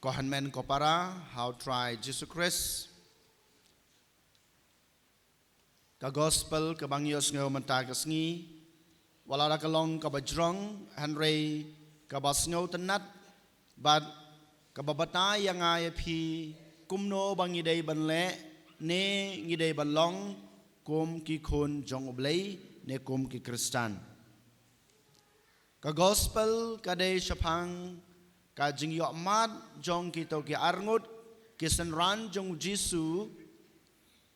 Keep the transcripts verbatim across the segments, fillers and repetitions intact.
Ko hynmen ko para ha u Trai Jisu Khrist. Ka gospel kaba ngi ïohsngew mynta ka sngi, wat la ka long kaba jrong, hynrei kaba sngewtynnat, bad kaba batai ïa nga ïa phi kumno ba ngi dei ban leh, ne ngi dei ban long kum ki khun jong U Blei, ne kum ki Khristan. Ka gospel ka dei shaphang ka jingïohmad jong kito ki arngut ki synran jong U Jisu,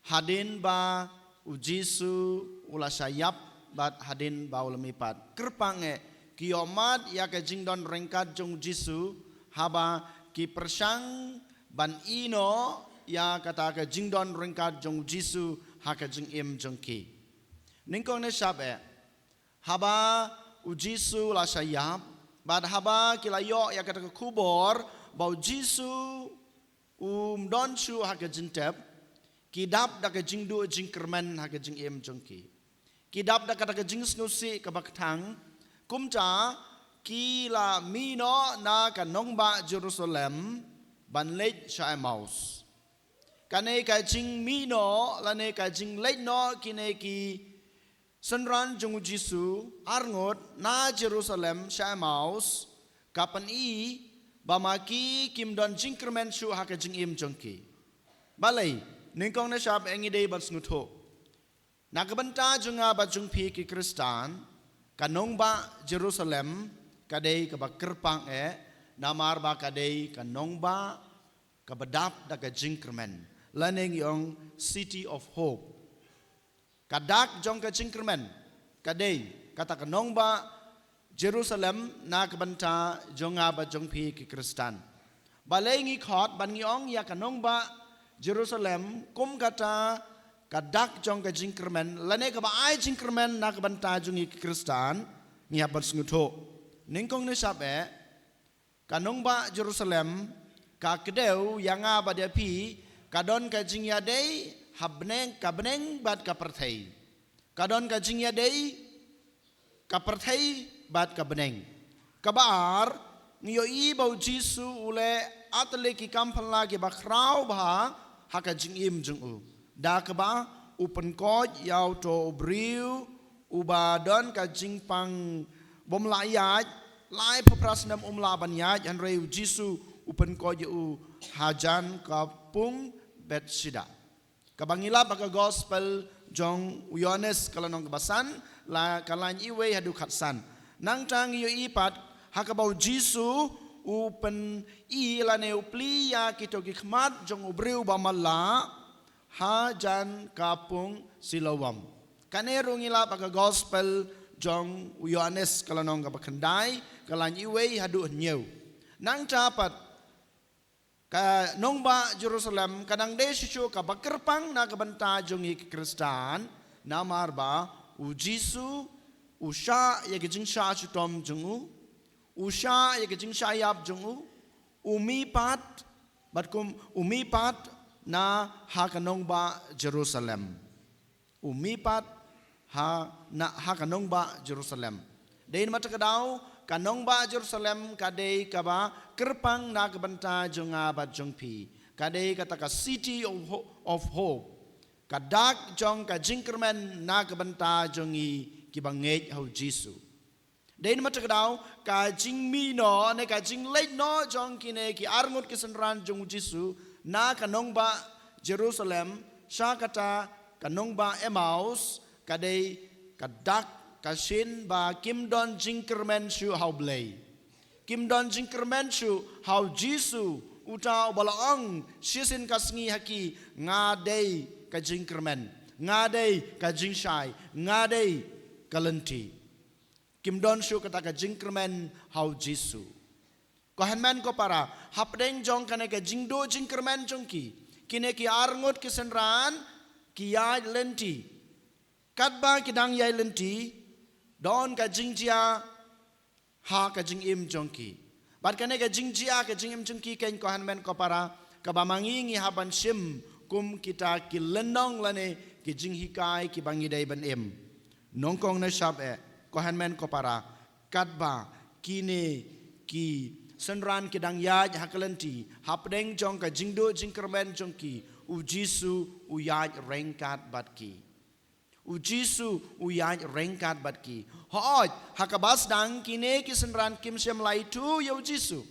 hadien ba U Jisu u la shah ïap bad hadien ba u la mihpat. Kyrpang eh, ki ïohmad ïa ka jingdon ryngkat jong U Jisu, haba ki pyrshang ban ïehnoh ïa kata ka jingdon ryngkat jong U Jisu ha ka jingim jong ki. Nyngkong ne shap eh, haba U Jisu u la shah ïap, bad haba ki la ïoh ïa kata ka khubor ba U Jisu um don shuh ha ka jingtep, ki dap da ka jingduh jingkyrmen ha ka jingim jong ki. Ki dap da kata ka jingsngewsih kaba kthang, kumta ki la mih noh na ka nongbah Jerusalem ban leit sha Emmaus. Kane ka jingmih noh lane ka jingleit noh kine ki synran jong U Jisu arngut na Jerusalem sha Emmaus, ka pyni ba ma ki kim don jingkyrmen shuh ha ka jingim jong ki. Balei? Nyngkong ne shap eh, ngi dei ban sngewthuh, na ka bynta jong nga bad jong phi ki Khristan, ka nongbah Jerusalem ka dei kaba kyrpang eh, namar ba ka dei ka nongbah kaba dap da ka jingkyrmen, lane ngi ong City of Hope. Ka dak jong ka jingkyrmen ka dei kata ka nongbah Jerusalem na ka bynta jong nga bad jong phi ki Khristan. Balei ngi khot ban ngi ong ïa ka nongbah Jerusalem kum kata ka dak jong ka jingkyrmen, lane kaba ai jingkyrmen na ka bynta jong ngi ki Khristan? Ngi hap ban sngewthuh, nyngkong ne shap eh, ka nongbah Jerusalem ka kdew ïa nga bad ïa phi, ka don ka jingïadei ha bneng, ka bneng bad ka pyrthei. Ka don ka jingïadei ka pyrthei bad ka bneng. Kaba ar, ngi ïohi ba U Jisu u leh ar tylli ki kam phylla kiba khraw bha ha ka jingim jong u. Da kaba u pynkoit ïa uto u briew uba don ka jingpang bym lah ïaid, laiphew phra snem um lah ban ïaid, hynrei U Jisu u pynkoit ïa u hajan ka pung Bethsaida. Kaba ngi lap ha ka gospel jong u Ïohannes ka lynnong kaba san, la ka lain wei haduh khatsan. Nangta ngi ïohi pat ha kaba U Jisu u pyni lane u plie ïa kito ki khmat jong u briew ba matlah hajan ka pung Siloam. Kane ruh ngi lap ha ka gospel jong u Ïohannes ka lynnong kaba khyndai, ka lain wei haduh hynñiew. Nangta pat ka nongbah Jerusalem ka dang dei shisha kaba kyrpang na ka bynta jong ngi ki Khristan, namar ba U Jisu u shah ïa ka jingshah shitom jong u, u shah ïa ka jingshah ïap jong u, u mihpat, bad kum u mihpat na ha ka nongbah Jerusalem. U mihpat ha na ha ka nongbah Jerusalem. Dei na kata ka daw ka nongbah Jerusalem ka dei kaba kyrpang na ka bynta jong nga bad jong phi. Ka dei kata ka City of Ho-, of Hope. Ka dak jong ka jingkyrmen na ka bynta jong ngi kiba ngeit ha U Jisu. Dei na kata ka daw ka jingmih noh ne ka jingleit noh jong kine ki arngut ki synran jong U Jisu na ka nongbah Jerusalem sha kata ka nongbah Emmaus, ka dei ka dak ka shin ba kim don jingkyrmen shuh ha U Blei. Kim don jingkyrmen shuh ha U Jisu, uta uba la ong shisien ka sngi ha ki, nga dei ka jingkyrmen, nga dei ka jingshai, nga dei ka lynti. Kim don shuh kata ka jingkyrmen ha U Jisu. Ko hynmen ko para, hapdeng jong kane ka jingduh jingkyrmen jong ki, kine ki arngut ki synran ki ïaid lynti. Katba ki dang ïaid lynti, don ka jingjia ha ka jingim jong ki. Bad kane ka jingjia ka jingim jong ki, keiñ ko hynmen ko para, kaba ma ngi ngi hap ban shim kum kita ki lynnong lane ki jinghikai kiba ngi dei ban im. Nyngkong ne shap eh, ko hynmen ko para, katba kine ki synran ki dang ïaid ha ka lynti, hapdeng jong ka jingduh jingkyrmen jong ki, u Jisu u ïaid ryngkat bad ki. U Jisu u ïaid ryngkat bad ki. Hooid, ha kaba sdang kine ki synran kim shym la ithuh ïa u Jisu.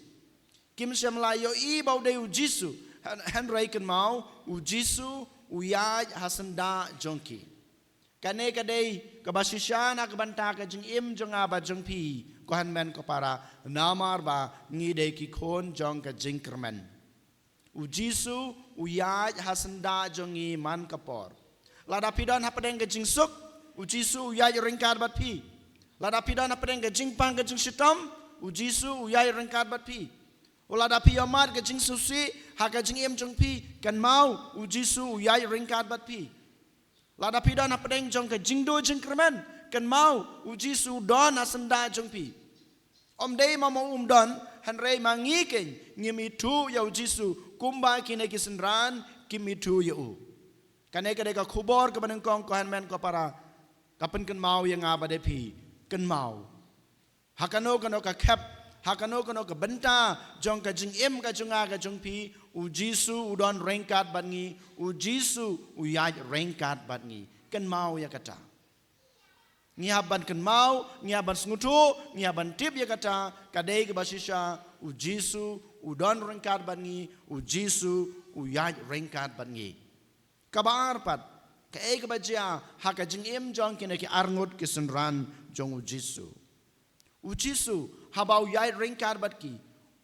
Kim shym la ïohi ba u dei u Jisu. Hyn-, hynrei kynmaw, u Jisu u ïaid ha syndah jong ki. Kane ka dei kaba shisha na ka bynta ka jingim jong nga bad jong phi, ko hynmen ko para, namar ba ngi dei ki khun jong ka jingkyrmen. U Jisu u ïaid ha syndah jong ngi man ka por. Lada phi don hapdeng ka jingsuk, u Jisu u ïaid ryngkat bad phi. Lada phi don hapdeng ka jingpang ka jingshitom, u Jisu u ïaid ryngkat bad phi. Lada phi ïohmad ka jingsngewsih ha ka jingim jong phi, kynmaw, u Jisu u ïaid ryngkat bad phi. Lada phi don hapdeng jong ka jingduh jingkyrmen, kynmaw, u Jisu u don ha syndah jong phi. Ym dei ma ma um don, hynrei ma ngi keiñ ngim ithuh ïa u Jisu kumba kine ki synran kim ithuh ïa u. Kane ka dei ka khubor kaba nyngkong, ko hynmen ko para, ka pynkynmaw ïa nga bad ïa phi, kynmaw. Ha kano kano ka khep, ha kano kano ka bynta jong ka jingim ka jong nga ka jong phi, u Jisu u don ryngkat bad ngi, u Jisu u ïaid ryngkat bad ngi. Kynmaw ïa kata. Ngi hap ban kynmaw, ngi hap ban sngewthuh, ngi hap ban tip ïa kata, ka dei kaba shisha, u Jisu u don ryngkat bad ngi, u Jisu u ïaid ryngkat bad ngi. Kaba ar pat, kaei kaba jia ha ka jingim jong kine ki arngut ki synran jong u Jisu. U Jisu, haba u ïaid ryngkat bad ki,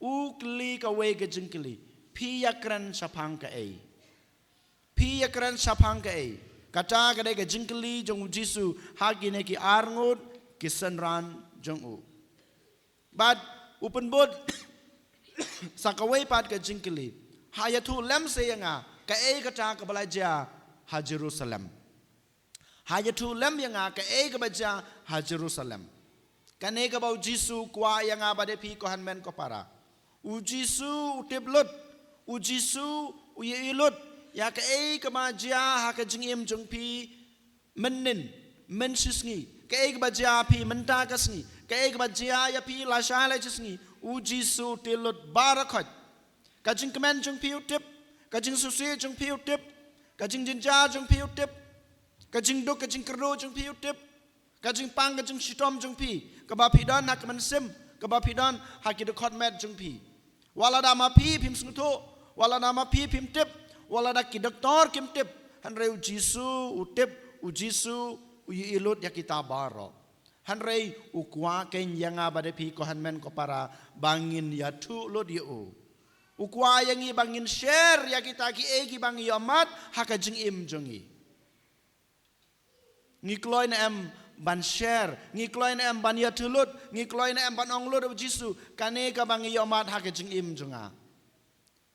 u kylli kawei ka jingkylli, phi ïakren shaphang kaei? Phi ïakren shaphang kaei? Kata ka dei ka jingkylli jong u Jisu ha kine ki arngut ki synran jong u. Bad u pynbud sa kawei pat ka jingkylli, ha ïathuh lem seh ïa nga kaei kata kaba la jia ha Jerusalem. Ha ïathuh lem ïa nga kaei kaba jia ha Jerusalem. Kane kaba u Jisu u kwah ïa nga bad ïa phi, ko hynmen ko para. U Jisu u tip lut, u Jisu u ïohi lut ïa kaei kaba jia ha ka jingim jong phi mynnin, mynshisngi, kaei kaba jia phi mynta ka sngi, kaei kaba jia ïa phi lashai lashisngi, u Jisu u tip lut baroh khoit. Ka jingkmen jong phi u tip, ka jingsngewsih jong phi u tip, ka jingjynjar jong phi u tip, ka jingduk ka jingkyrduh jong phi u tip, ka jingpang ka jingshitom jong phi, kaba phi don ha ka mynsiem, kaba phi don ha ki dkhot met jong phi. Wat lada ma phi phim sngewthuh, wat lada ma phi phim tip, wat lada ki doktor kim tip, hynrei u Jisu u tip, u Jisu u ïohi lut ïa kita baroh. Hynrei u kwah keiñ ïa nga bad ïa phi, ko hynmen ko para, ba ngin ïathuh lut ïa u. U kwah ïa ngi ba ngin share ïa kita kiei kiba ngi ïohmad ha ka jingim jong ngi. Ngi kloi ne em ban share, ngi kloi ne em ban ïathuh lut, ngi kloi ne em ban ong lut ïa u Jisu, kane kaba ngi ïohmad ha ka jingim jong nga.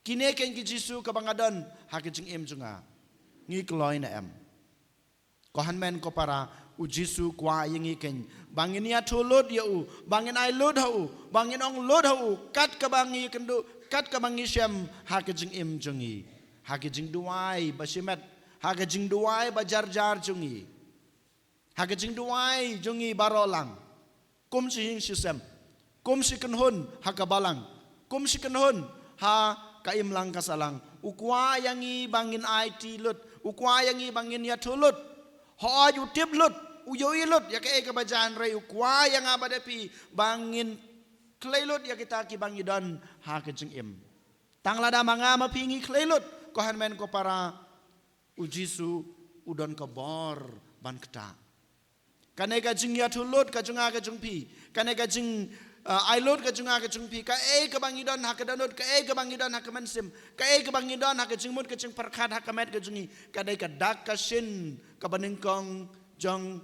Kine keiñ ki Jisu kaba nga don ha ka jingim jong nga. Ngi kloi ne em? Ko hynmen ko para, u Jisu u kwah ïa ngi keiñ ba ngin ïathuh lut ïa u, ba ngin ai lut ha u, ba ngin ong lut ha u kat kaba ngi kynduh, kat kaba ngi shem ha ka jingim jong ngi, ha ka jingduwai ba shimet, ha ka jingduwai ba jar jar jong ngi, ha ka jingduwai jong ngi baroh lang. Kum shi ïing shi sem, kum shi kynhun ha ka balang, kum shi kynhun ha ka imlang ka sahlang, u kwah ïa ngi ba ngin aiti lut, u kwah ïa ngi ba ngin ïathuh lut. Hooid u tip lut, u ïohi lut ïa kaei kaba jia, hynrei u kwah ïa nga bad ïa phi ba ngin khlei lut ïa kita kiba ngi don ha ka jingim. Tang lada ma nga ma phi ngi khlei lut, ko hynmen ko para, u Jisu u don ka bor ban ktah. Kane ka jingïathuh lut ka jong nga ka jong phi, kane ka jing, uh, ai lut ka jong nga ka jong phi, kaei kaba ngi don ha ka dohnud, kaei kaba ngi don ha ka mynsiem, kaei kaba ngi don ha ka jingmut ka jingpyrkhat ha ka met ka jong ngi, ka dei ka dak ka shin kaba nyngkong jong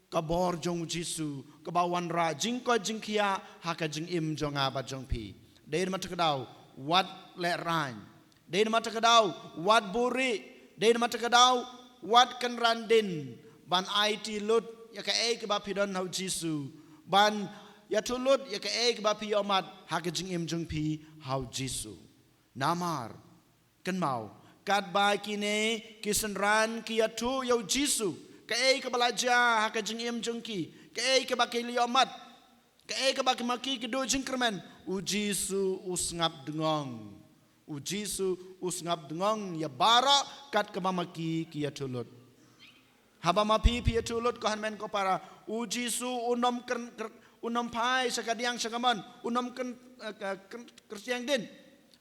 ka bor jong u Jisu, kaba wanrah jingkoit jingkhiah ha ka jingim jong nga bad jong phi. Dei na kata ka daw, wat lehraiñ. Dei na kata ka daw, wat buhrieh. Dei na kata ka daw, wat kynran dien ban aiti lut ïa kaei kaba phi don ha u Jisu, ban ïathuh lut ïa kaei kaba phi ïohmad ha ka jingim jong phi ha u Jisu. Namar kynmaw, katba kine ki synran ki ïathuh ïa u Jisu kaei kaba la jia ha ka jingim jong ki, kaei kaba ki la ïohmad, kaei kaba ki ma ki ki duh jingkyrmen, U Jisu u sngap dngong. U Jisu u sngap dngong ïa baroh kat kaba ma ki ki ïathuh lut. Haba ma phi phi ïathuh lut, ko hynmen ko para, u Jisu unym kren, kren, unym phai sha kadiang sha kamon, unym kren, eh, kren, kren, kyrsiang dien.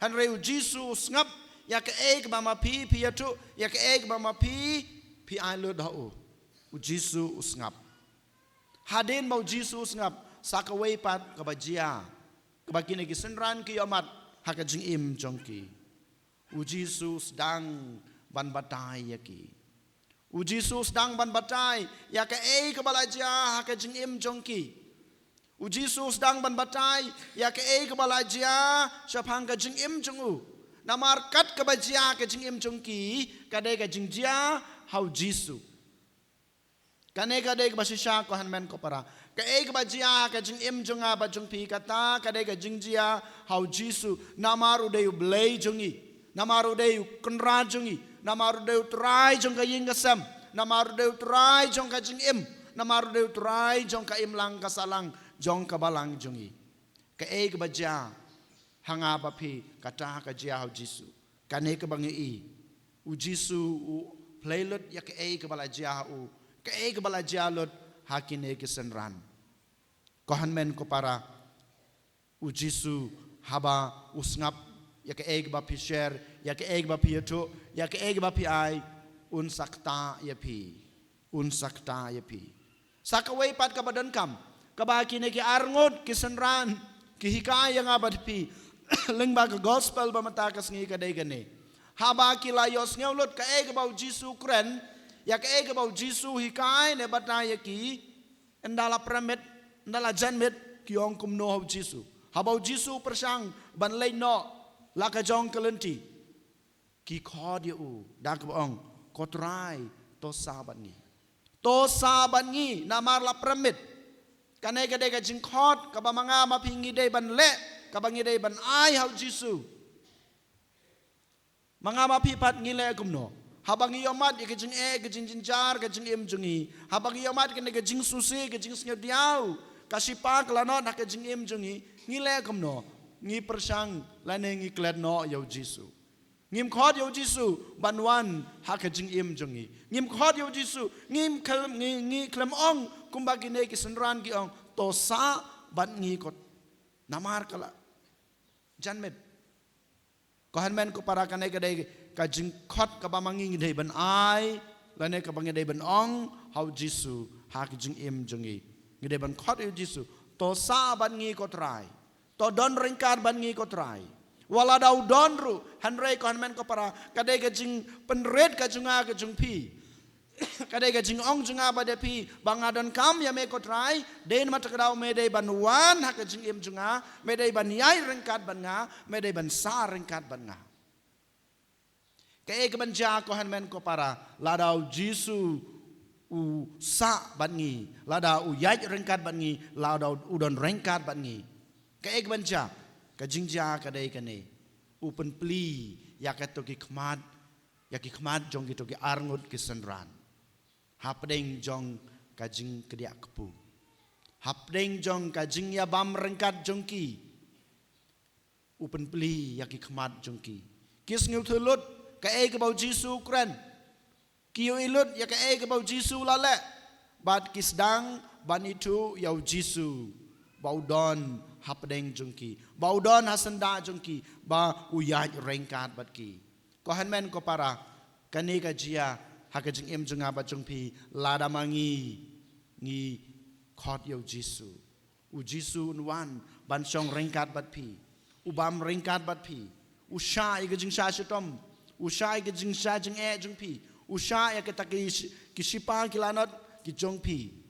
Hynrei u Jisu u sngap ïa kaei kaba ma phi phi ïathuh, ïa kaei kaba ma phi phi ai lut ha u. U Jisu u sngap. Hadien ba u Jisu u sngap, sa kawei pat kaba jia, kaba kine ki synran ki ïohmat ha ka jingim jong ki. U Jisu u sdang ban batai ïa ki. U Jisu u sdang ban batai ïa kaei kaba la jia ha ka jingim jong ki. U Jisu u sdang ban batai ïa kaei kaba la jia shaphang ka jingim jong u. Namar kat kaba jia ha ka jingim jong ki, ka dei ka jingjia ha u Jisu. Kane ka dei kaba shisha, ko hynmen ko para. Kaei kaba jia ha ka jingim jong nga bad jong phi, kata ka dei ka jingjia ha u Jisu. Namar u dei u Blei jong ngi. Namar u dei u Kynrad jong ngi. Namar u dei u Trai jong ka ïing ka sem. Namar u dei u Trai jong ka jingim. Namar u dei u Trai jong ka imlang ka sahlang jong ka balang jong ngi. Kaei kaba jia ha nga bad phi, kata ka jia ha u Jisu. Kane kaba ngi i, u Jisu u plie lut ïa kaei kaba la jia ha u, kaei kaba la jia lut ha kine ki synran. Ko hynmen ko para, u Jisu haba u sngap ïa kaei kaba phi share, ïa kaei kaba phi ïathuh, ïa kaei kaba phi ai, un sa ktah ïa phi. Un sa ktah ïa phi. Sa kawei pat kaba donkam, kaba kine ki arngut ki synran ki hikai ïa nga bad phi lyngba ka gospel ba mynta ka sngi, ka dei kane. Haba ki la ïohsngew lut kaei kaba u Jisu u kren, ïa kaei kaba u Jisu u hikai ne batai ïa ki, ynda la pyrmit, ynda la janmiet, ki ong kumno ha u Jisu. Haba u Jisu u pyrshang ban leit noh la ka jong ka lynti, ki khot ïa u da kaba ong, ko Trai, to sah bad ngi. To sah bad ngi, namar la pyrmit. Kane ka dei ka jingkhot kaba ma nga ma phi ngi dei ban leh, kaba ngi dei ban ai ha u Jisu. Ma nga ma phi pat ngi leh kumno? Haba ngi ïohmat ïa ka jingeh, ka jingjynjar, ka jingim jong ngi, haba ngi ïohmat ïa ka jingsngewsih, ka jingsngewdiaw, ka shipa ka lanot ha ka jingim jong ngi, ngi leh kumno? Ngi pyrshang lane ngi klet noh ïa u Jisu. Ngim khot ïa u Jisu ban wan ha ka jingim jong ngi. Ngim khot ïa u Jisu, ngim khlem, ngi, ngi khlem ong kumba kine ki synran ki ong, to sah bad ngi kot. Namar ka la janmiet. Ko hynmen ko para, kane ka dei ka jingkhot kaba ma ngi ngi dei ban ai, lane kaba ngi dei ban ong ha u Jisu ha ka jingim jong ngi. Ngi dei ban khot ïa u Jisu, to sah bad ngi ko Trai. To don ryngkat bad ngi ko Trai. Wat lada u don ruh, hynrei ko hynmen ko para, ka dei ka jingpynrit ka jong nga ka jong phi. Ka dei ka jingong jong nga bad ïa phi, ba nga donkam ïa me ko Trai, dei namar kata ka daw me dei ban wan ha ka jingim jong nga, me dei ban ïaid ryngkat bad nga, me dei ban sah ryngkat bad nga. Kaei kaban jia ko hynmen ko para, lada u Jisu u sah bad ngi, lada u ïaid ryngkat bad ngi, lada u don ryngkat bad ngi. Kaei kaban jia, ka jingjia ka dei kane. U pynplie ïa kato ki khmat, ïa ki khmat jong kito ki arngut ki synran. Hapdeng jong ka jingkdiah kpu. Hapdeng jong ka jingïabam ryngkat jong ki. U pynplie ïa ki khmat jong ki. Ki sngewthuh lut kaei kaba u Jisu u kren. Ki ïohi lut ïa kaei kaba u Jisu u la leh. Bad ki sdang ban ithuh ïa u Jisu. Ba u don hapdeng jong ki. Ba u don ha syndah jong ki. Ba u ïaid ryngkat bad ki. Ko hynmen ko para, kane ka jia ha ka jingim jong nga bad jong phi, lada ma ngi ngi khot ïa u Jisu. U Jisu un wan ban shong ryngkat bad phi. U bam ryngkat bad phi. U shah ïa ka jingshah shitom. U shah ïa ka jingshah jingeh jong phi. U shah ïa kata ki sh-, ki shipa ki lanot ki jong phi.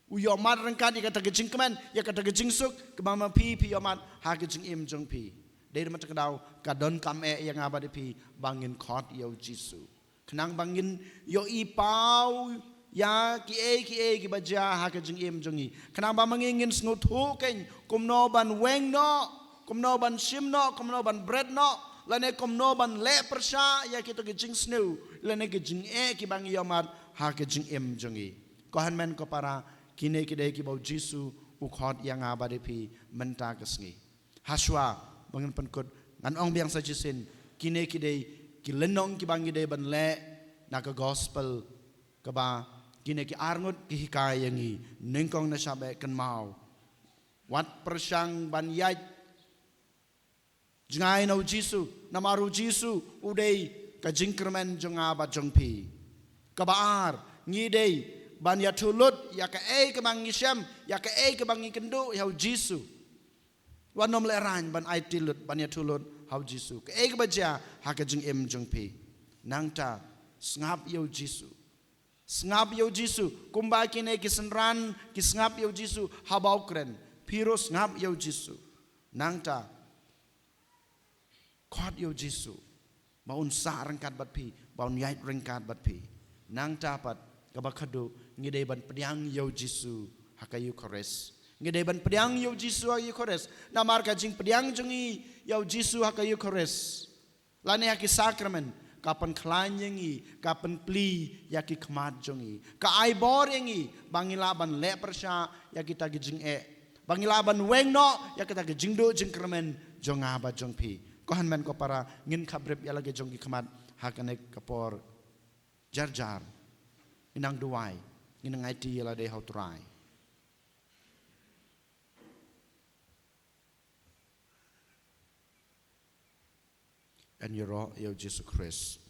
U ïohmat ryngkat ïa kata ka jingkmen, ïa kata ka jingsuk kaba ma phi phi ïohmat ha ka jingim jong phi. Dei namar kata ka daw ka donkam eh ïa nga bad ïa phi ba ngin khot ïa u Jisu. Khnang ba ngin ïohi paw ïa kiei kiei kiba jia ha ka jingim jong ngi. Khnang ba ma ngi ngin sngewthuh kein kumno ban weng noh, kumno ban shim noh, kumno ban bret noh, lane kumno ban leh pyrshah ïa kito ki jingsniew lane ki jingeh kiba ngi ïohmat ha ka jingim jong ngi. Ko hynmen ko para, kine ki dei kiba u Jisu u khot ïa nga bad ïa phi mynta ka sngi. Hashwa ba ngin pynkut, ngan ong biang sa shisien, kine ki dei ki lynnong kiba ngi dei ban leh na ka gospel, kaba kine ki arngut ki hikai ïa ngi, nyngkong na shaba kynmaw, wat pyrshang ban ïaid jngai na u Jisu, namar u Jisu u dei ka jingkyrmen jong nga bad jong phi. Kaba ar, ngi dei ban ïathuh lut ïa kaei kaba ngi shem, ïa kaei kaba ngi kynduh ïa u Jisu. Wat nym lehrain ban aiti lut, ban ïathuh lut ha u Jisu kaei kaba jia ha ka jingim jong phi. Nangta, sngap ïa u Jisu. Sngap ïa u Jisu, kumba kine ki synran ki sngap ïa u Jisu haba u kren. Phi ruh sngap ïa u Jisu. Nangta, khot ïa u Jisu ba un sah ryngkat bad phi, ba un ïaid ryngkat bad phi. Nangta pat, kaba khadduh, ngi dei ban pdiang ïa u Jisu ha ka Eukharist. Ngi dei ban pdiang ïa u Jisu ha ka Eukharist. Namar ka jingpdiang jong ngi ïa u Jisu ha ka Eukharist, lane ha ki sakramen, ka pynkhlaiñ ïa ngi, ka pynplie ïa ki khmat jong ngi, ka ai bor ïa ngi ba ngi lah ban leh pyrshah ïa kita ki jingeh, ba ngi lah ban weng noh ïa kita ki jingduh jingkyrmen jong nga bad jong phi. Ko hynmen ko para, ngin khapbrip ïa la ki jong ki khmat ha kane ka por. Jar jar ngin nang duwai, ngin nang aiti ïa lade ha u Trai. Yn ïaroh ïa u Jisu Khrist.